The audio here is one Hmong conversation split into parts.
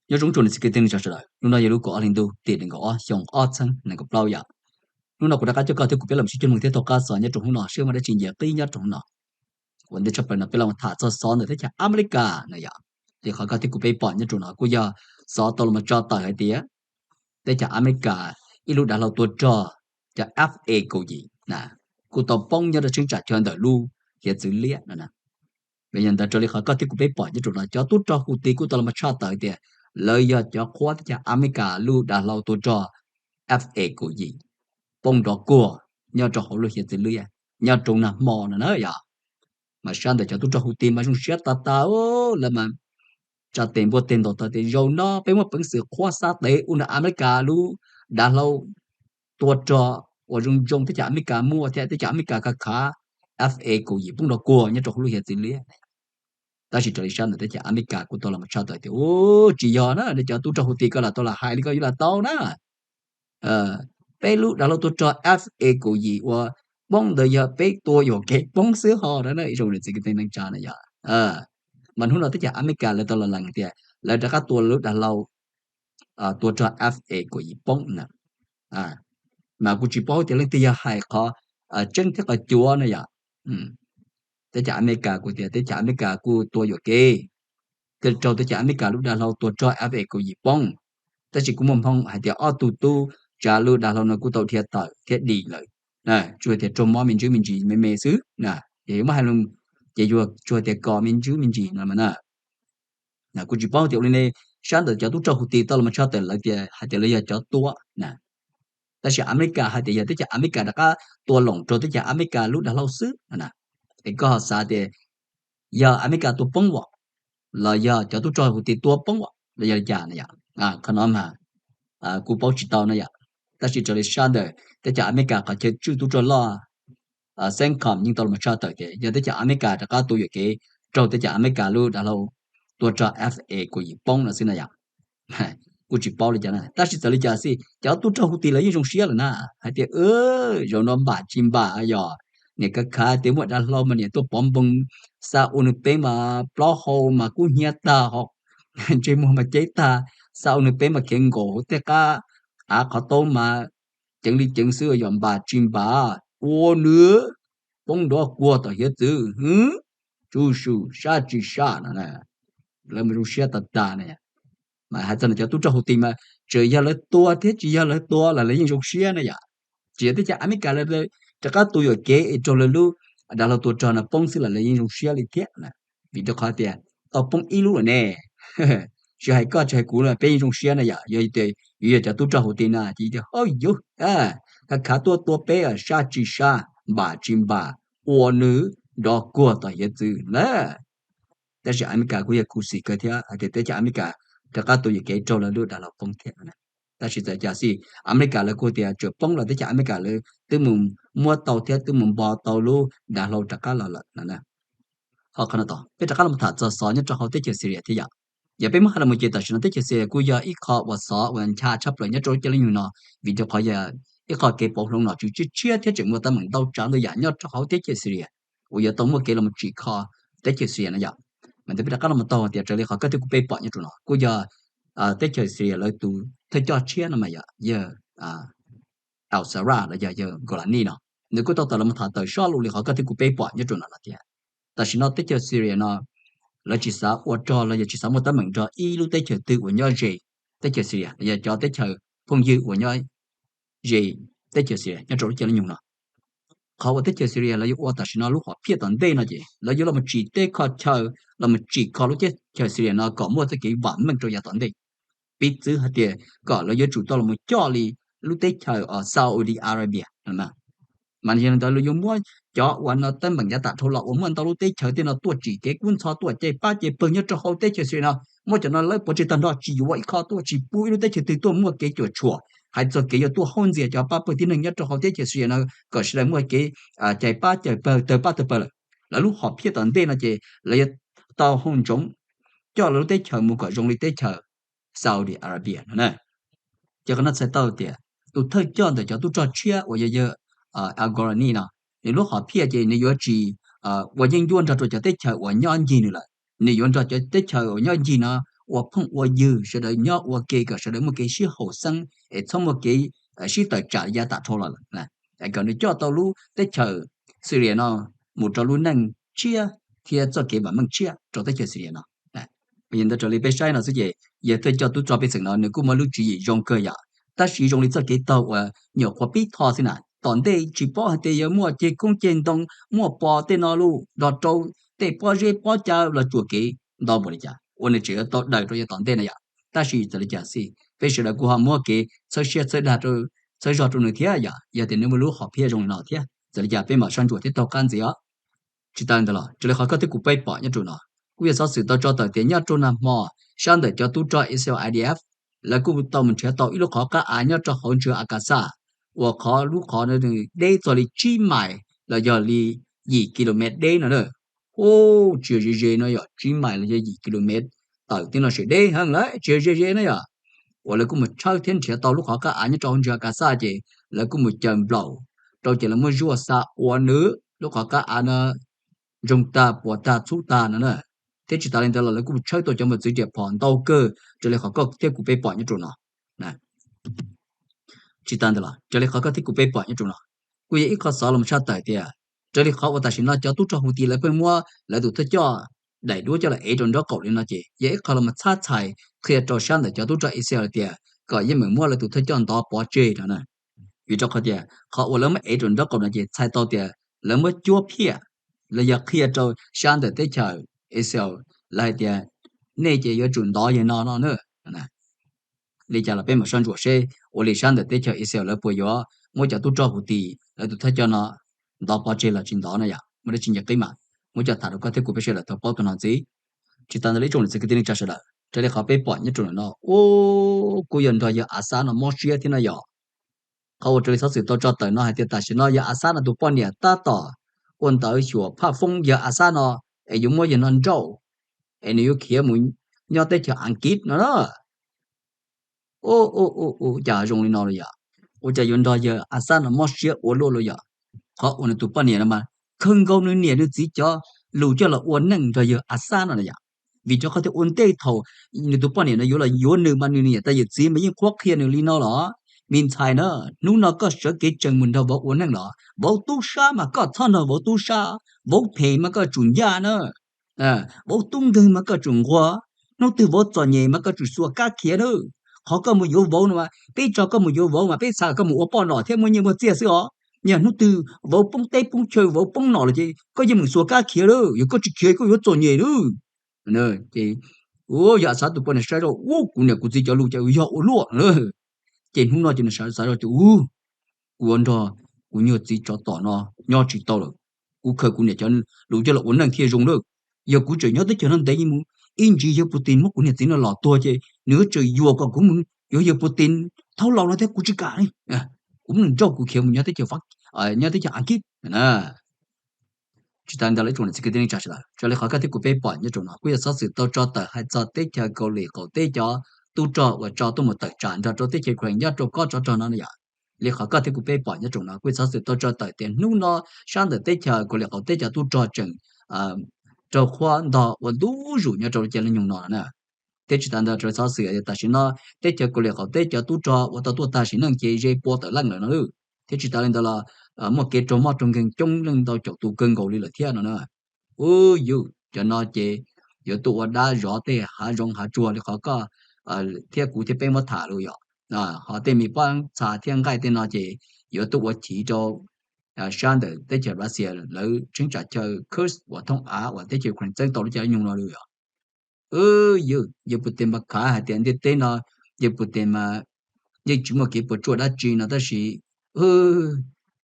Nyob zoo tsoom niam txiv kwv tij neej tsa sawv daws, hnub no yog lub kaum ob hli ntuj tim nees nkaum ob xyoo ob txhiab nees nkaum plaub yom. Hnub no kuv rov qab coj koj thiab kuv peb los sib cuag mloog thiab tau qab xov nyob rau hnub no seb muaj dab tsi nce qib nyob rau hnub no. Ua ntej tshaj plaws no peb los tham txog xov ntawm teb chaws Amelikas no yom. Li qhov koj thiab kuv peb pom nyob rau no kuj yog xov tau los tso tawm hais tias teb chaws Amelikas ib lub dav hlau tua rog cov F A kaum yim na, kuj tau poob nyob rau cheeb tsam chaw ntawm lub hiav txwv liab no. Yog ntawd raws li qhov koj thiab kuv peb pom nyob rau no cov tub rog Houthi kuj tau los tshaj tawm tias lawv yog cov qhuab teb chaws Amelikas lub dav hlau tua rog F A kaum yim poob nrov kuag nyob rau hauv lub hiav txwv liab nyob rau nag hmo no na yom. Mas sab ntawm cov tub rog Houthi mas zoo siab tas tas, lawv mas tsa tes npuaj tes ntaus tawv tias zaum no peb muaj peev xwm qhuab xab tes ua nrog Amelikas lub dav hlau tua rog uas zoo zoo teb chaws Amelikas muaj thiab teb chaws Amelikas khav khav F A kaum yim poob nrov kuag nyob rau hauv lub hiav txwv liab. Tab sis raws li sab ntawm teb chaws Amelikas kuj tau los tshaj tawm tias u, tsis yog na, nej cov tub rog Houthi koj lam tau lam hais li koj yuav lam tau na. Peb lub dav hlau tua rog F A kaum yim uas poob ntawd yog peb tua yuam kev poob xwb ho na, ib zoo niam txiv kwv tij neej tsa na yom. Mas hnub no teb chaws Amelikas lawv tau los lees tias lawv rov qab tua lub dav hlau tua rog F A kaum yim poob na. Mas kuv tsis paub tias leej twg yog hais qhov tseeb thiab qhov cuav na yom. Teb chaws Amelikas kuj tias teb chaws Amelikas kuj tua yuam kev thiaj raug teb chaws Amelikas lub dav hlau tua rog F A kaum yim poob. Tab sis kuj muaj hmoo hais tias ob tug tub tsav lub dav hlau no kuj tau dhia tawm thiab dim lawm, tsuas tias raug mob me ntsis me ntsis me me xwb na. Yog yuav muab hais lus ces yuav tsuas tias kos me ntsis me ntsis no mas na. Kuv tsis paub tias ua li ne, sab ntawm cov tub rog Houthi tau los tshaj tawm lawv tias hais tias lawv yog cov tua na. Tab sis Amelikas hais tias yog teb chaws Amelikas rov qab tua loom rau teb chaws Amelikas lub dav hlau xwb na. Es koj ho xav tias yog Amelikas tua poob as, los yog cov tub rog Houthi tua poob as, los yog li cas na yom? Qhov no mas kuv paub tsis tau na yom. Tab sis raws li sab ntawm teb chaws Amelikas qhov chaw tswj tub rog loj CENTCOM yeej tau los tshaj tawm tias yog teb chaws Amelikas rov qab tua yuam kev raug teb chaws Amelikas lub dav hlau tua rog F A kaum yim poob no xwb na yom. Kuj tsis paub li cas na, tab sis txawm li cas xij cov tub rog Houthi lawv yeej zoo siab lawm na, hais tias zaum no npam tsis npam yog niam khav khav tias muaj dav hlau mas niam tuaj pov npoo xa ua nws peb mas plaub hau mas kub hnyiab tag ho ntsej muag mas ceb tag, xa ua nws peb mas khiav nkaum hauv tej qab av qhov taub mas ceev li ceev xwb, yog npam tsis npam ua nws poob nrov kuag tom hiav txwv, tsuj su sab tsis sab no. Lawv mas zoo siab tas tas na. Mas hais txog cov tub rog Houthi mas txawm yog lawv tua thiab tsis yog lawv tua los lawv yeej zoo siab na yom. Tsis yog teb chaws Amelikas lawv rov qab tua yuam kev es raug lawv lub dav hlau tua rog no poob xwb los lawv yeej zoo siab li thiab na. Vim rau qhov tias tau poob ib lub lawm ne. Tsis hais koj tsis hais kuv los peb yeej zoo siab na yom. Yog tias yus yog cov tub rog Houthi na ces tias hauj yus khav khav tuaj tua peb sab tsis sab npam tsis npam ua nws nrov kuag tom hiav txwv na. Tab sis Amelikas kuj yog khuv xim kawg thiab hais tias teb chaws Amelikas rov qab tua yuam kev raug lawv lub dav hlau poob thiab. Tab sis txawm cas xij Amelikas lawv kuj tias txawm poob los teb chaws Amelikas lawv twb mus muab tau thiab twb mus npo tau lub dav hlau rov qab los lawm no. Ho qhov no tod peb rov qab los tham txog xov nyob rau hauv teb chaws Syria thiab yom. Yog peb muab hais los mus ces tam sim no teb chaws Syria kuj yog ib qho uas xov uas ncha tshaj plaws nyob rau lub caij lub nyoog no, vim rau qhov yog ib qho kev pauv hloov nom tswv tshiab tshiab thiab tseem muaj teeb meem ntau tsav ntau yam nyob rau hauv teb chaws Syria uas yuav tau muaj kev los mus tsim kho teb chaws Syria no yom. Mas ntawd peb rov qab los mus taug tias raws li qhov koj thiab kuv peb pom nyob rau no kuj yog teb chaws Syria lawv tus thawj coj tshiab no mas yog yawg Al-Sarraj los yog yawg Golani no, nws kuj tau tawm los mus tham tawm sob lus li qhov koj thiab kuv peb pom nyob rau no no tias tam sim no teb chaws Syria no lawv tsis xav ua rog los yog tsis xav muaj teeb meem nrog ib lub teb chaws twg uas nyob ze teb chaws Syria los yog cov teb chaws phooj ywg uas nyob ze teb chaws Syria nyob rau lub caij lub nyoog no. Qhov uas teb chaws Syria lawv yuav ua tam sim no lub hom phiaj tom ntej no ces lawv yuav los tsim tej qho chaw los mus tsim kho lub teb chaws Syria no kom muaj txoj kev vam meej rau yav tom ntej. Piv txwv hais tias kom lawv yuav tsum tau los coj li lub teb chaws Saudi Arabia. Mas yog li ntawd lawv yuav muab cov uas no teeb meem yav tam dhau los uas muaj ntau lub teb chaws tej no tuaj tsim kev kub ntxhov tuaj cais pab cais pawg nyob rau hauv teb chaws Syria no, muab cov no lawv pov tseg tag nrho tsis yuav ib qho tuaj tsis pub ib lub teb chaws twg tuaj muaj kev cuam tshuam hais txog kev yuav tuaj haub ntxias cov pab pawg tib neeg nyob rau hauv teb chaws Syria no kom sawv daws muaj kev cais pab cais pawg tawg pab tawg pawg lawm. Lawv lub hom phiaj tom ntej no ces lawv yuav tau hau ntsoov coj lawv lub teb chaws mus kom zoo li teb chaws Saudi Arabia no na. Ces qhov no txhais tau tias tus thawj coj ntawm cov tub rog tshiab uas yog yawg Al Golani no, nws lub hom phiaj ces nws yuav tsis ua yeeb ncuab nrog rau cov teb chaws uas nyob ncig nws lawm, nws yuav nrog cov teb chaws uas nyob ncig no ua phooj ua ywg, sawv daws nyob ua ke kom sawv daws muaj kev sib haum xeeb es txhob muaj kev sib tawm tsam yav tas dhau los lawm. Kom nws coj tau lub teb chaws Syria no mus rau lub neej tshiab thiab txoj kev vam meej tshiab rau teb chaws Syria no. Yog ntawd raws li peb saib no xwb ces yawg thawj coj tub rog pej xeem no nws kuj muaj lub tswv yim zoo kawg yom, tab sis zoo li txoj kev taug uas nyuam qhuav pib tho xwb na, tom ntej tsis paub hais tias yuav muaj ceg koob ceg ntoo, muaj pos tej no los nrog rau tej pob zeb pob cav los tsuam kev ntau npaum li cas uas nws tseem yuav tau daws rau yav tom ntej na yom. Tab sis txawm li cas xij peb sawv daws kuj ho muab kev txhawb siab txhawb dag, txhawb zog rau nws thiab yom, yog tias nws muaj lub hom phiaj zoo li no thiab. Txawm li cas peb mam soj ntsuam thiab taug qab ntxiv os. Tsis tas li ntawd los raws li qhov koj thiab kuv peb pom nyob rau no, kuj yog xov xwm tau tso tawm tias nyob rau nag hmo sab ntawm cov tub rog Israel I D F lawv kuj tau mus nrhiav tau ib lub qhov qab av nyob rau hauv ntswg Akasa uas qhov lub qhov deb txog li tsib mais los yog li yim kilomev deb no na. Ub, tsis yog ze ze no yom, tsib mais los yog yim kilomev tawm tib no ces deb heev lawm, tsis yog ze ze na yom. Uas lawv kuj mus tshawb thiab nrhiav tau lub qhov qab av nyob rau hauv ntswg Akasa ces lawv kuj mus caws nplaum rau ces lawv muab zuaj xa ua nws lub qhov qab av no ntsoog tag puas tag txhub tag no na. Thiab tsis tas li ntawd los lawv kuj mus tshawb tau cov mos txwv riam phom ntau kawg raws li qhov koj thiab kuv peb pom nyob rau no. Tsis tas ntawd los raws li qhov koj thiab kuv peb pom nyob rau no, kuj yog ib qho xov los tshaj tawm tias raws li qhov uas tam sim no cov tub rog Houthi lawv pheej muab lawv tus thawj coj daim duab coj los ev rau nraub qaum li no ces yog ib qho los txhab txhais qhia rau sab ntawm cov tub rog Israel tias kom yeej meem muab lawv tus thawj coj ntov pov tseg no na. Vim rau qhov tias qhov uas lawv muab ev rau nraub qaum no ces txhais tau tias lawv muab cuab phiaj los yog qhia rau sab ntawm teb chaws Israel, lawv hais tias nej ces yuav tsum ntov yawg no no na. Li cas los peb mam soj ntsuam seb ua li sab ntawm teb chaws Israel lawv puas yuav muab cov tub rog Houthi lawv tus thawj coj no ntov pov tseg los tsis ntov no yom. Muaj dab tsi ncaj qib mas muab coj tham rau koj thiab kuv peb sawv daws tau paub tus no ntxiv. Tsis tas ntawd li ib tsoom niam txiv kwv tij neej tsa sawv daws, raws li qhov peb pom nyob rau ntawm no, ub, kuj yog nrog yawg Asad no mob siab thiab no yom. Qhov uas raws li xov xwm tau tso tawm no hais tias tam sim no yawg Asad no tus poj niam tab tom ua ntawv xyuas phaj foob yawg Asad no es yuav muab yawg no nrauj es nws yuav khiav mus nyob teb chaws Askiv no na. Ub, ub, ub, ub, cas zoo li no los yom? Ua cas yuav nrog yawg Asad no mob siab ua luaj los yom? Qhov uas nws tus poj niam no mas khaws nkaus nws niam nws txiv cov lus coj los ua neej nrog yawg Asad no na yom. Vim rau qhov tias ua ntej thaum nws tus poj niam no yuav los yuav nws mas nws niam tais yawm txiv mas yeej qhuab qhia nws li no los, me ntxhais na, hnub no koj sawv kev tsees mus nrog vauv ua neej los vauv tub sab mas koj txhob nrog vauv tub sab, vauv phem mas koj tsum ncaj na, vauv tub nkeeg mas koj tsum nquag, hnub twg vauv txom nyem mas koj tsum xuas kab khiav na. Qhov koj mus yuav vauv no mas peb tso koj mus yuav vauv mas peb xav koj mus ua poj nom thiab muaj nyiaj muaj txiaj xwb os. Yog hnub twg vauv poob teb poob chaw vauv poob nom lawm ces koj yeej meem xuas kab khiav lawm, yog koj tsis khiav koj yuav txom nyem na. Ces yawg Asad tus poj niam saib zoj, ub, kuv niam kuv txiv cov lus cas yog ua luaj. Ces hnub no ces nws xav zoj tias, ub, kuv ua nrog kuv nyuag txiv tsov tom no nyob tsis tau lawm, kuv khaws kuv niam cov lus coj los ua neej thiaj zoo lawm. Yog kuv tseem nyob teb chaws no ntev mus, ib ntsis yawg Putin muab kuv niam txiv no los tuag ces nws yuav tseem yuam kom kuv mus yuav yawg Putin thaub laus no thiab kuv tsis kam li. Kuv muab nws nrauj kuv khiav mus nyob teb chaws, nyob teb chaws Askiv na. Tsis tas ntawd los ib tsoom niam txiv kwv tij neej tsa sawv daws, raws li qhov koj thiab kuv peb pom nyob rau no kuj yog xov xwm tau tso tawm hais txog teb chaws Kauslim qaum teb cov tub rog uas tso tuaj mus tawm tsam nrog rau teb chaws Ukraine nyob rau kob tsov rog no na yom. Li qhov koj thiab kuv peb pom nyob rau no kuj yog xov xwm tau tso tawm tias hnub no sab ntawm teb chaws Kauslim qaum teb cov tub rog tseem raug qhuab ntog ua ntu zus nyob rau li cas li nyoog no na. Thiab tsis tas ntawd raws li xov xwm tias tam sim no teb chaws Kauslim qaum teb cov tub rog uas tau tuaj tag sim neej ces ze pua tawm leej lawm no. Thiab tsis tas li ntawd los muaj kev raug mob raug nkeeg coob leej ntau caum tus kawg nkaus li lawm thiab no na. Ub, yus cov no ces yuav tuaj ua dab zov tej hav zoov hav tsuag li qhov koj thiab kuv thiab peb muab tham los yom. Ho tej me pob txha thiab nqaij tej no ces yuav tuaj ua chiv rau sab ntawm teb chaws Russia lawv cheeb tsam chaw Kursk uas thoob av uas teb chaws Ukraine txeeb tau li cas li nyoog no los yom. Yawg Putin mas khav hais tias ntiaj teb no yawg Putin mas yeej tsis muaj kev puas tsuaj dab tsi no tab sis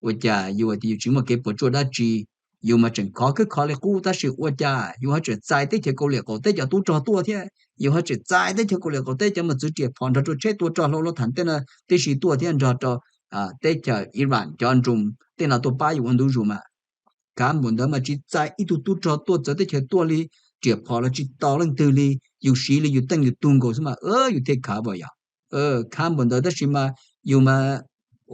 ua cas yus tias yus tsis muaj kev puas tsuaj dab tsi, yus mas tseem khov khwb khov li qub tab sis ua cas yus ho tseem txais teb chaws Kauslim qaum teb cov tub rog tuaj thiab yus ho tseem txais teb chaws Kauslim qaum teb cov mos txwv riam phom nrog rau tsheb tua rog hlau loj tham tej no tib si tuaj thiab nrog rau teb chaws Iran cov nroos tej no tuaj pab yus ua ntu zus mas. Khav npaum ntawd mas tsis txais ib tug tub rog tuaj txawv teb chaws tuaj li, riam phom los tsis tau leej twg li, yus siv li yus teej yus tug nkaus xwb mas yus thiaj khav as yom. Khav npaum ntawd tab sis mas yus mas,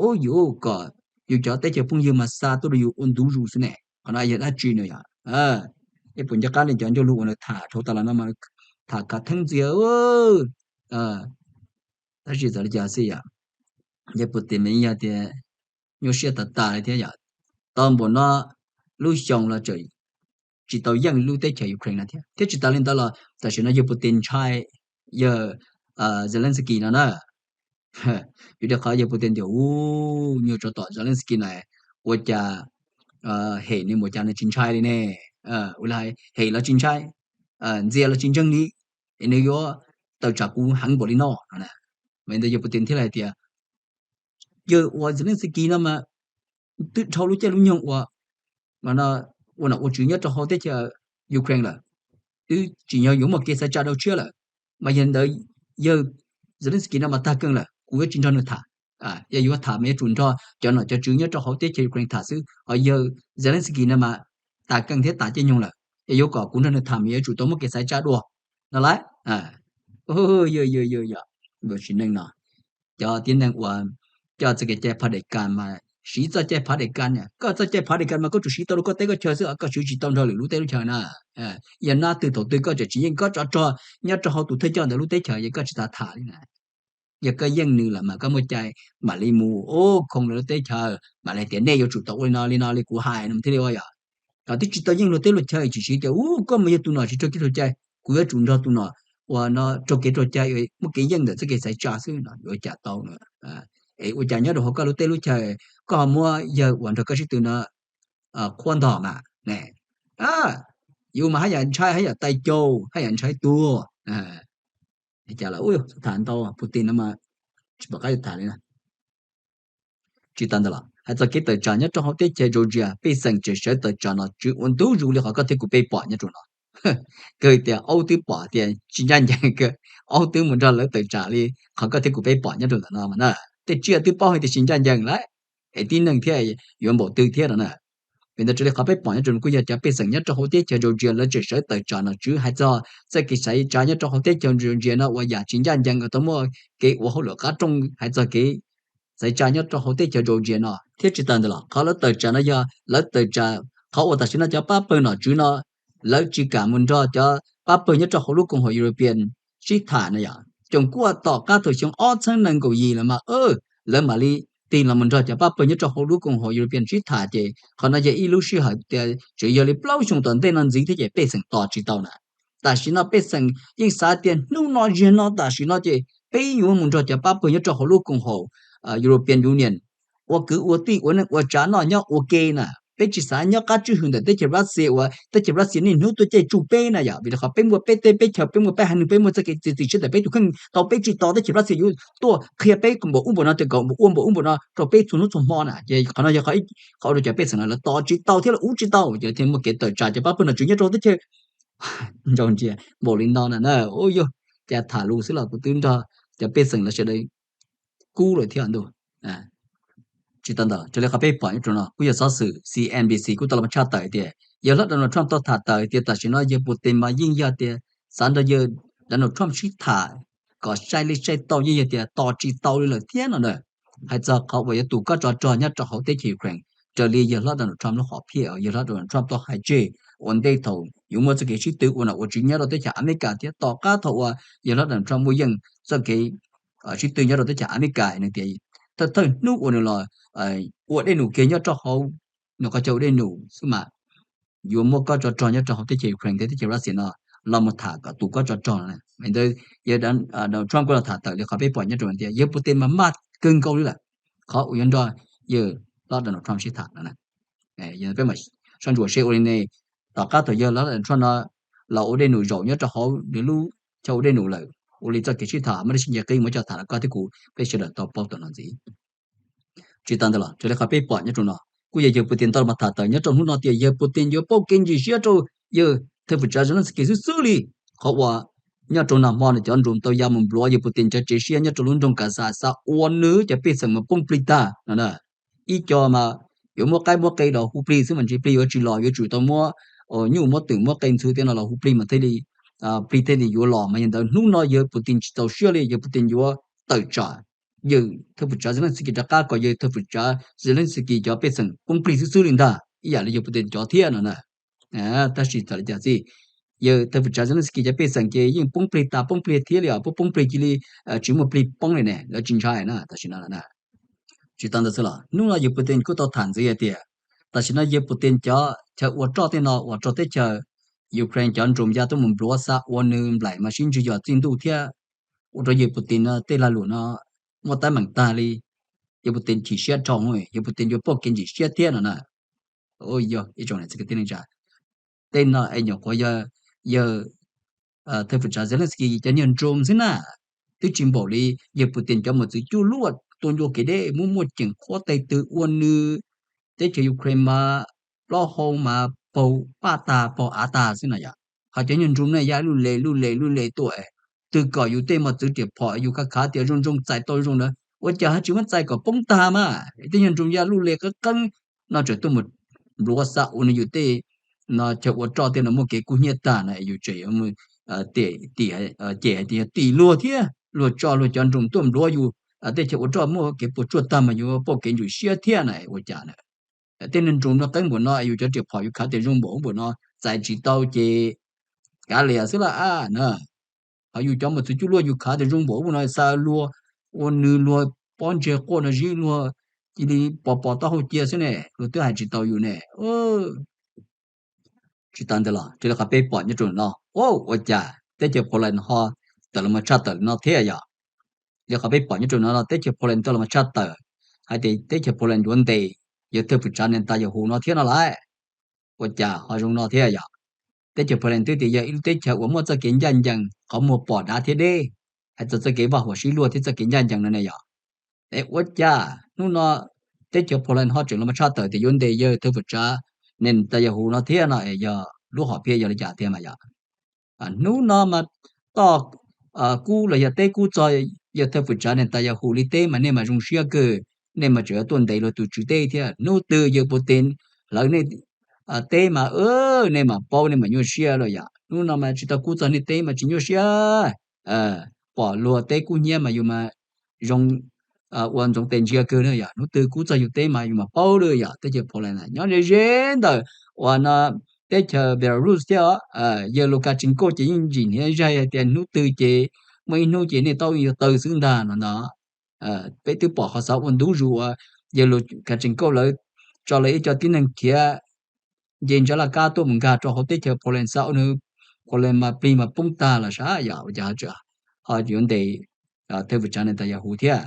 ub, yus kom yus cov teb chaws phooj ywg mas xa tuaj rau yus ua ntu zus xwb ne, qhov no yog dab tsi no yom? Ib puas nco qab li cov ncauj lus uas nws tham dhau tas los no mas tham khav theeb ntxias. Tab sis txawm li cas xij yom, yawg Putin mas yeej yog tias nyuaj siab tas tas li thiab yom. Tau npaum no lub xyoo los tseem tsis tau yeej lub teb chaws Ukraine no thiab, thiab tsis tas li ntawd los tam sim no yawg Putin ntshai yawg Zelensky no na. Vim rau qhov yawg Putin tias, u, nyuag tsov tom Zelensky na, ua cas hem nws mus cas nws tsis ntshai li ne? Ua li hem los tsis ntshai, ntxias los tsis ntseeg li, es nws yuav tawm tsam kuv heev npaum li no no. Mas ntawd yawg Putin thiaj li hais tias, yawg uas Zelensky no mas twb dhau lub caij lub nyoog uas ua nom ua tswv nyob rau hauv teb chaws Ukraine lawm, twb tsim nyog yuav muaj kev xaiv tsa dua tshiab lawm. Mas yog li ntawd yawg Zelensky no mas tag keej lawm, kuv yuav tsis nrog nws tham. Yog yuav tham mas yuav tsum nrog cov nom cov tswv nyob rau hauv teb chaws Ukraine tham xwb, ho yawg Zelensky no mas tas keej thiab tas caij nyoog lawm, yog yuav kom kuv nrog nws tham mas yuav tsum tau muaj kev xaiv tsa dua no lawm. Yog, yog, yog, yog, sim neej no cov tib neeg uas coj txoj kev cai phav dej kas mas siv txoj cai phav dej kas. Koj txoj cai phav dej kas mas koj tsuas siv tau rau koj teb koj chaw xwb, koj siv tsis tau nrog lwm lub teb lub chaw na. Yog nab twg thaum twg koj tseem tsis yeej koj tsov rog nyob rau hauv tus thawj coj ntawd lub teb chaws ces koj tsis tas tham li na. Yog koj yeej nws lawm mas koj muaj cai mam li mus ua khoo lawv lub teb chaws, mam li tias nej yuav tsum tau ua li no li no li kuv hais no thiaj li ua yom. Thaum twb tsis tau yeej luag teb luag chaw tsis siv tias, u, koj mas yog tus nom tsis raug kev raug cai, kuv yuav tsum nrog tus nom uas no raug kev raug cai, muaj kev yeej ntawm txoj kev xaiv tsa xwb no yuav cas tau na. Es ua cas nyob rau hauv koj lub teb lub chaw koj ho muab yawg uas nrog koj sib tw no qhuab ntog mas ne? Yus mas haj yam ntshai haj yam tais caus haj yam ntshai tuag. Cas lawm, tham ntau Putin no mas tsis pom qab yuav tham li na. Tsis tas ntawd los hais txog kev tawm tsam nyob rau hauv teb chaws Georgia, pej xeem tseem sawv tawm tsam nom tswv ua ntu zus li qhov koj thiab kuv peb pom nyob rau no. Kawg tias aub twb pom tias tsis ncaj ncees, aub twb mus nrog lawv tawm tsam li qhov koj thiab kuv peb pom nyob rau ntawm no mas na. Tej tsiaj twb paub hais tias tsis ncaj ncees lawm, es tib neeg thiaj yuav npaum twg thiab no na. Vim ntawd raws li qhov peb pom nyob rau kuj yog cov pej xeem nyob rau hauv teb chaws Georgia lawv tseem sawv tawm tsam nom tswv hais txog txoj kev xaiv tsa nyob rau hauv teb chaws Georgia no uas yam tsis ncaj ncees uas tau muaj kev ua hauj lwm qab rooj hais txog kev xaiv tsa nyob rau hauv teb chaws Georgia no. Thiab tsis tas ntawd los qhov lawv tawm tsam no yog lawv tawm tsam qhov uas tam sim no cov pab pawg nom tswv no lawv tsis kam mus nrog cov pab pawg nyob rau hauv lub koom haum European sib tham na yom. Coom kuaj tom qab thaum xyoo ob txhiab nees nkaum yim los mas lawv mam li tig los mus nrog cov pab pawg nyob rau hauv lub koom haum European sib tham, ces qhov no yog ib lub sij hawm tias tseem yog li plaub xyoo tom ntej no ntxiv thiab ces pej xeem tos tsis tau na. Tam sim no pej xeem yeej xav tias hnub no ziag no tam sim no ces peb yuav mus nrog cov pab pawg nyob rau hauv lub koom haum European Union ua kwv ua tij ua neej ua tsav noj nyob ua ke na. Peb tsis xav nyob qab tswj hwm ntawm teb chaws Russia uas teb chaws Russia niaj hnub tuaj caij tsuj peb na yom. Vim rau qhov peb muaj peb teb peb chaw, peb muaj peb haiv neeg, peb muaj txoj kev txiav txim siab ntawm peb tus kheej tau, peb tsis tos teb chaws Russia yuav tuaj qhia peb npaum ub npaum no, kom ua npaum ub npaum no rau peb txhua hnub txhua hmo na. Ces qhov no yog qhov ua rau cov pej xeem no lawv tos tsis tau thiab lawv ua tsis tau, ces thiaj muaj kev tawm tsam cov pab pawg nom tswv nyob rau teb chaws nraug ntsia npaum li no na. Ua yog cas tham lus xwb los kuv twb nrog cov pej xeem lawv sawv daws kub lawm thiab ntuj. Tsis tas ntawd raws li qhov peb pom nyob rau no kuj yog xov xwm C N B C kuj tau los tshaj tawm tias yawg hlob Donald Trump tau tham tawm tias tam sim no yawg Putin mas yeej yog tias xav nrog yawg Donald Trump sib tham kom sai li sai tau, yeej yog tias tos tsis tau li lawm thiab no na. Hais txog qhov uas yuav tu kob tsov rog nyob rau hauv teb chaws Ukraine, raws li yawg hlob Donald Trump lub hom phiaj, yawg hlob Donald Trump tau hais tseg ua ntej thaum yuav muaj txoj kev sib tw ua nom ua tswv nyob rau teb chaws Amelikas thiab tom qab thaum uas yawg hlob Donald Trump muaj yeej txoj kev sib tw nyob rau teb chaws Amelikas, nws tias thawj thawj hnub uas nws los ua dej num kiag nyob rau hauv nws qhov chaw ua dej num xwb mas yuav muab kob tsov rog nyob rau hauv teb chaws Ukraine thiab teb chaws Russia no los mus tham kom tu kob tsov rog no. Ntawd yawg Donald Trump kuj los tham tawm li qhov peb pom nyob rau tias yawg Putin mas maj kawg nkaus li lawm qhov uas yuav nrog yawg hlob Donald Trump sib tham no. Peb mam soj ntsuam seb ua li ne, tom qab thaum yawg hlob Donald Trump no los ua dej num zaum nyob rau hauv nws lub chaw ua dej num lawm, ua li txoj kev sib tham muaj dab tsi ncaj qib muab coj tham rau koj thiab kuv peb sawv daws tau paub tom no ntxiv. Tsis tas ntawd los raws li qhov peb pom nyob rau no, kuj yog yawg Putin tau los tham tawm nyob rau hnub no tias yawg Putin yuav pauj kev ntsis siab rau yawg thawj fwm tsav Zelensky xwb xwb li. Qhov uas nyob rau nag hmo nws cov nroos tau ya mus npluav yawg Putin cov tsev siab nyob rau lub nroog Gaza, xa ua nws cov pej xeem mas poob plig tag no. Ib co mas yuav muab qaib muab qe los hu plig xwb mas ntshe plig yuav tsis los, yuav tsum tau muab nyuj muab twm muab qe ntxhw tej no los hu plig mas thiaj li plig thiaj li yuav los. Mas yog ntawd hnub no yawg Putin tsis txaus siab li, yawg Putin yuav tawm tsam yawg thawj fwm tsav Zelensky rov qab kom yawg thawj fwm tsav Zelensky cov pej xeem poob plig xwb xwb li ntag, ib yam li yawg Putin cov thiab no na. Tab sis txawm li cas xij, yawg thawj pwm tsav Zelensky cov pej xeem ces yeej poob plig tas poob plig thiab li os, poob poob plig cia li tsis muaj plig poob li ne, lawv tsis ntshai na tam sim no na. Tsis tas ntawd xwb los hnub no yawg Putin kuj tau tham ntxiv hais tias tam sim no yawg Putin cov chaw ua roj tej no uas rau teb chaws Ukraine cov nroos ya tuaj mus npluav xa ua nws nplaim mas sib ntswg yos txij ntuj thiab ua rau yawg Putin no tej lag luam no muaj teeb meem tag li. Yawg Putin chim siab dhau, yawg Putin yuav pauj kev ntsim siab thiab no na. Yog ib tsoom niam txiv kwv tij neej tsa, tej no es nyuam qhuav yog yawg thawj pwm tsav Zelensky cov niag nroos xwb na, twb tsis npaum li yawg Putin cov mos txwv cuaj luaj tuaj ncua kev deb muab muaj ceem qhuab teg tw ua nws teb chaws Ukraine mas plaub hau mas paug paj tag paug av tag xwb na yom. Ho cov niag nroos na ya luj le luj le luj le tuaj, twg kom yus tej mos txwv riam phom yus khav khav tias zoo zoo txais tau zoo na, ua cas ho tsis muab txais kom poob tag mas tej niag nroos ya luj le qeeb qeeb no tseem tuaj mus npluav xa ua nws yus tej no chaw ua roj tej no muaj kev kub hnyiab tag na yus tseem yuav mus tim, cem hais tias yog tim luag thiab luag tso luag cov nroos tuaj npluav yus tej chaw ua roj muaj kev puas tsuaj tag mas yuav pauj kev ntsim siab thiab na ua cas na. Tej niag nroos no qeeb npaum no yus cov riam phom yus khav tias zoo npaum npaum no txais tsis tau ces kav liam xwb lawm na. Ho yus cov mos txwv cuaj luaj yus khav tias zoo npaum ub no xa luag ua nws luag pob ntseg quaj no zib luag cia li pos pos taub hau cia xwb ne, luag twb hais tsis tau yus ne. Tsis tas ntawd los raws li qhov peb pom nyob rau no, ua cas teb chaws Poland ho tawm los mus tshaj tawm li no thiab yom? Li qhov peb pom nyob rau no no teb chaws Poland tau los mus tshaj tawm hais tias teb chaws Poland yuav ntes yawg thawj pwm tsav Netanyahu no thiab no lawm. Ua cas ho zoo no thiab yom? Teb chaws Poland twb tias yog ib lub teb chaws uas muaj txoj kev ncaj ncees qhov muag pom dav thiab deb, hais txog txoj kev vaj huam sib luag thiab txoj kev ncaj ncees no ne yom. Es ua cas hnub no teb chaws Poland ho tseem los mus tshaj tawm tias yuav ntes yawg thawj pwm tsav Netanyahu no thiab no es yog lub hom phiaj yog li cas thiab mas yom? Hnub no mas toj kub los yog teb kub txog yawg thawj pwm tsav Netanyahu li teb mas nej mas zoo siab kawg, nej mas tseem yuav tuaj ntes luag tus tswv teb thiab. Hnub twg yawg Putin hlawv nej teb mas nej mas paub nej mas nyuaj siab lawm yom. Hnub no mas tsis tau kub txog nej teb mas tsis nyuaj siab. Pom luag teb kub hnyiab mas yus mas zoo ua ntsoov tes ntsia kawg na yom. Hnub twg kub txog yus teb mas yus mas paub lawm yom. Teb chaws Poland nyob ze ze ntawm uas no teb chaws Belarus thiab, yawg Lukashenko ces yeej ntsim hniav zaig hais tias hnub twg ces muaj ib hnub ces nej tau yuav tawg xwb ntag no ntag. Peb twb pom qhov xov ua ntu zus uas yawg Lukashenko lawv tso lawv ib co tib neeg khiav nce ntsa laj kab tuaj mus nkag rau hauv teb chaws Poland xav ua nws Poland mas plig mas poob tag los sav yom, ua cas ho yuav ntes thawj pwm tsav Netanyahu thiab.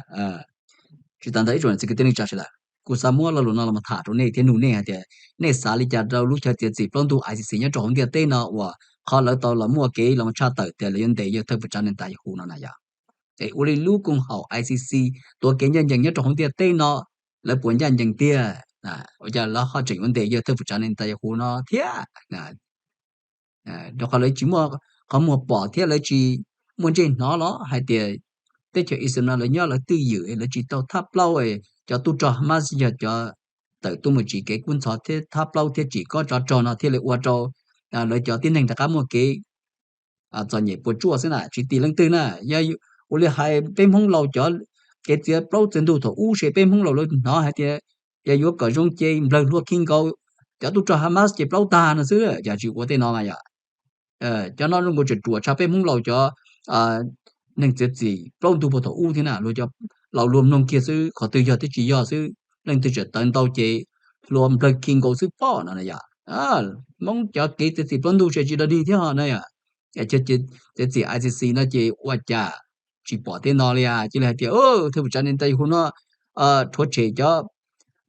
Tsis tas ntawd ib tsoom niam txiv kwv tij neej tsa sawv daws, kuv xav muab lo lus no los tham rau nej thiab nug nej hais tias nej xav li cas rau lub chaw txiav txim plaub ntug I C C nyob rau hauv ntiaj teb no uas qhov lawv tau los muaj kev los tshaj tawm tias lawv yuav ntes yawg thawj pwm tsav Netanyahu no na yom? Es ua li lub koom haum I C C tuav kev ncaj ncees nyob rau hauv ntiaj teb no lawv puas ncaj ncees tiag? Ua cas lawv ho tseem yuav ntes yawg thawj pwm tsav Netanyahu no thiab? Rau qhov lawv tsis muaj qhov muag pom thiab lawv tsis muaj ntsej hnov los hais tias teb chaws Israel no lawv nyob lawv twj ywm lawv tsis tau thab plaub, cov tub rog Hamas yog cov tawm tuaj mus tsim kev kub ntxhov thiab thab plaub thiab tsim kob tsov rog no thiaj li ua rau lawv cov tib neeg rov qab muaj kev txom nyem puas tsuaj xwb na, tsis tim leej twg na. Yog ua li hais peb Hmoob laus cov kev txiav plaub txiav ntug thaum ub ces peb Hmoob laus lawv hnov hais tias yog yuav kom zoo ces nplawg hlua khi nkaus cov tub rog Hamas ces plaub tag no xwb, yog tsis ua tej no mas yom. Cov no zoo nkaus tseem ruam tshaj peb Hmoob laus cov neeg txiav txim plaub ntug puag thaum ub thiab na, luag cov laus luag mloog kiag xwb qhov twg yog twb tsis yog xwb, leej twg tseem tawv ntau ces hlua nplawg khi nkaus xwb pob no na yom. Hmoob cov kev txiav txim plaub ntug ces tsis dog dig thiab ho na yom. Txiav txim I C C no ces ua cas tsis pom tej no li, cia li hais tias thawj pwm tsav Netanyahu no rhuav tshem cov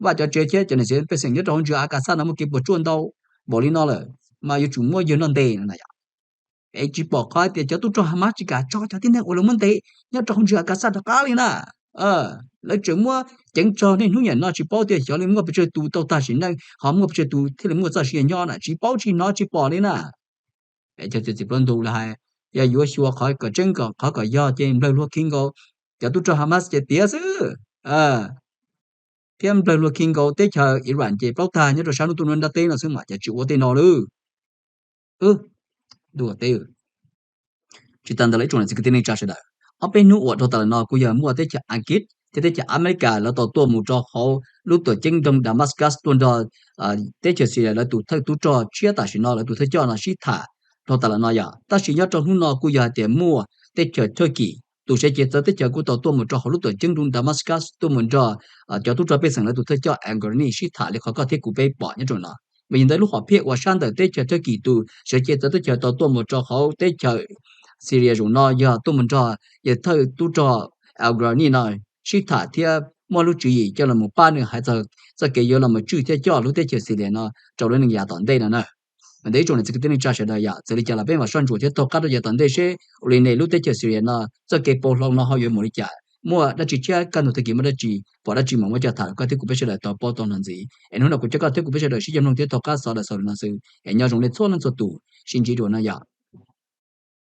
vaj cov tsev thiab cov niam txiv pej xeem nyob rau hauv ntsws As Kas Xaj no muaj kev puas tsuaj ntau npaum li no lawm, mas yuav tsum muab yawg no ntes no na yom. Es tsis pom qhov tias cov tub rog Hamas tsis kam tso cov tib neeg uas lawv muab ntes nyob rau hauv ntsws As Kas Xaj rov qab li na. Lawv tseem muab ceev tsog niaj hnub niam no tsis paub tias xyov li muaj pes tsawg tus tau tag sim neej ho muaj pes tsawg tus thiaj li muaj txoj sia nyob na, tsis paub tsis hnov tsis pom li na. Es cov txiav txim plaub ntug lawv hais yog yuav xyuas qhov kom tseeb kom qhov kom yog ces nplawg hlua khi nkaus cov tub rog Hamas ces tiav xwb, thiab nplawg hlua khi nkaus teb chaws Iran ces plaub tag nyob rau sab hnub tuaj nram ntiaj teb no xwb mas cas tsis ua tej no lawm. Ntuj teb, tsis tas ntawd los ib tsoom niam txiv kwv tij neej tsa sawv daws, ob peb hnub uas dhau tas lawm no kuj yog muaj teb chaws Askiv thiab teb chaws Amelikas lawv tau tuaj mus rau hauv lub tuam ceeb nroog Damascus tuaj nrog teb chaws Syria lawv tus thawj tub rog tshiab tam sim no lawv tus thawj coj no sib tham dhau tas los no yom. Tab sis nyob rau hnub no kuj yog hais tias muaj teb chaws Turkey tus sawv cev txawv teb chaws kuj tau tuaj mus rau hauv lub tuam ceeb nroog Damascus tuaj mus nrog cov tub rog pej xeem lawv tus thawj coj Al-Granni sib tham li qhov koj thiab kuv peb pom nyob rau no. Mas yog ntawd lub hom phiaj uas sab ntawm teb chaws Turkey tus sawv cev txawv teb chaws tau tuaj mus rau hauv teb chaws Syria zaum no yog tuaj mus nrog yawg thawj tub rog Al-Granni no sib tham thiab muaj lub tswv yim coj los pab nws hais txog txoj kev yuav los mus tswj thiab coj lub teb chaws Syria no rau lub neej yav tom ntej no na. Mas ntawd ib tsoom niam txiv kwv tij neej tsa sawv daws yom, txawm li cas los peb mam soj ntsuam thiab taug qab rau yav tom ntej seb ua li ne lub teb chaws Syria no txoj kev pauv hloov no ho yuav mus li cas, muaj dab tsi tshiab kaj ntug tag kis muaj dab tsi pom dab tsi mam muab coj tham rau koj thiab kuv peb sawv daws tau paub tau hnov ntxiv. Es hnub no kuv coj koj thiab kuv peb sawv daws sib cog mloog thiab taug qab xov daws xaus li no xwb es nyob zoo nej txhua leej txhua tus, sib ntsib dua no yom.